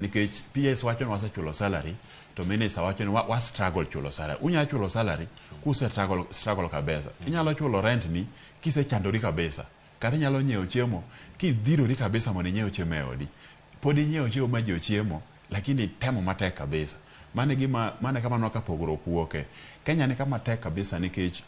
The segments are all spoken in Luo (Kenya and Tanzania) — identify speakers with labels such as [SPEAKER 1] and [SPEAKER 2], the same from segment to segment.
[SPEAKER 1] Nikech PS wacho ni wasechulo salary to minister wacho ni wa struggle chulo salary. Unyalo chulo salary kuse struggle kabisa. Inyalo chulo rent ni kisechandori kabisa. Kata inyalo nyiewo chiemo kidhirori kabisa mondo inyiew chiemo e odi. Pod inyiewo chiemo ma ji ochiemo lakini temo matek kabisa. Mano e gima mano e kama aneno ka pogruok wuoke. Kenya ni kama tek kabisa nikech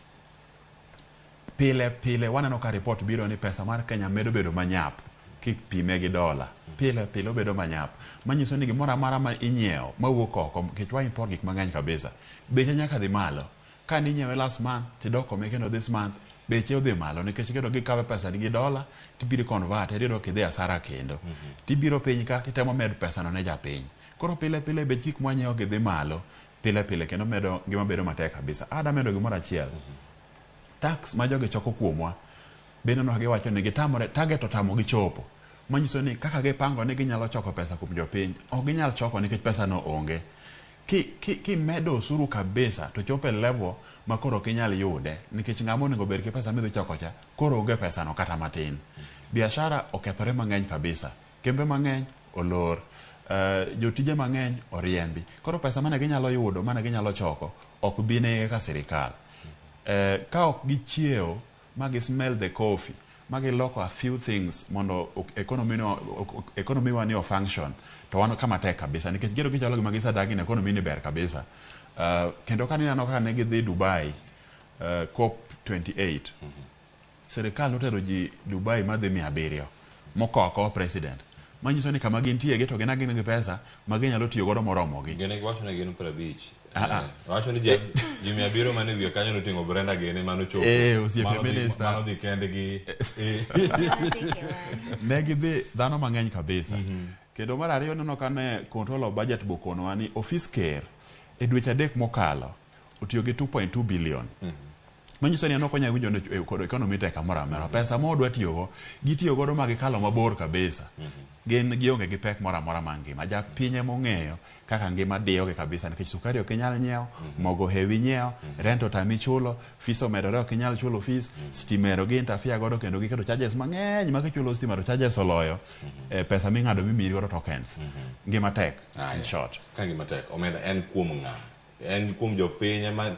[SPEAKER 1] Pile pile waneno ka report biro ni pesa mar Kenya medo bedo manyap kipime gi dola. Pile pile obedo manyap. Manyiso ni gimoro amora ma inyiewo mawuok oko nikech wa import gik mang'eny kabisa, beche nyaka dhi malo. Ka ninyiewe last month tidok kome kendo this month, beche odhi malo nikech kendo gikawe pesani gi dola tibiro i convert tiyudo kidhi asara kendo. Tibiro piny ka titemo med pesano ne japiny. Koro pile pile bech gik mwanyiewo gi dhi malo pile pile kendo medo ngima bedo matek kabisa. Ada medo gimoro achiel. Tax ma jogi choko kuomwa be ineno ka giwacho ni gitamore target otamogi chopo. Manyiso ni kaka gipango ni ginyalo choko pesa kuom jopiny ok ginyal choko nikech pesa no onge. Ki, ki, kimedo osuru kabisa to chopo e level ma koro ok inyal yude nikech ng'ama onego bed gi pesa midhi choko cha koro onge pesa no kata matin. Biashara okethore mang'eny kabisa. Kembe mang'eny olor. Jotije mang'eny oriembi. Koro pesa mane ginyalo yudo, mane ginyalo choko, ok bi negi kaka sirikal. Ka ok gichiewo ma gi smell the coffee, ma giloko a few things mondo economy no, economy wa ni o function, to wan kama tek kabisa. Nikech gero gichalo gima gisedagi ni economy ni ber kabisa. Kendo ka nineno kaka ne gidhi Dubai, COP 28, Sirkal notero ji Dubai madhi 700 mokowo akowa president. Manyiso ni kama gintie gi to gin agina gi pesa ma ginyalo tiyo godo moromogi.
[SPEAKER 2] Gin giwacho ni gin 50.
[SPEAKER 1] Ah, ah.
[SPEAKER 2] Wacho ni ji 700 mane wiye kanyo noting'o Brenda gene mano chopo.
[SPEAKER 1] Eh, osiepe minister.
[SPEAKER 2] Mano dhi kendgi. Eh.
[SPEAKER 1] Ne gidhi dhano mang'eny kabisa. Kendo mar ariyo neno ka ne control of budget bokonowa ni ofis ker e dweche 3 mokalo otiyo gi 2.2 billion. Manyiso ni en ok onyal winjo ni kod economy tek kamoro amora. Pesa ma odwa tiyogo, gitiyo godo ma gikalo mabor kabisa. Gin gionge gi pek moro amora mar ngima. Japiny ema ong'eyo kaka ngima diyogi kabisa nikech sukari ok inyal nyiewo, mogo hewi nyiewo, rent otami chulo, fees omedore ok inyal chulo fees, stima ero gi interfere godo kendo giketo charges mang'eny ma kichulo stima to charges oloyo pesa ming'ado mimiyi godo tokens. Ngima tek in short.
[SPEAKER 2] Ka ngima tek, omenda en kuom ng'a? En kuom jopiny ema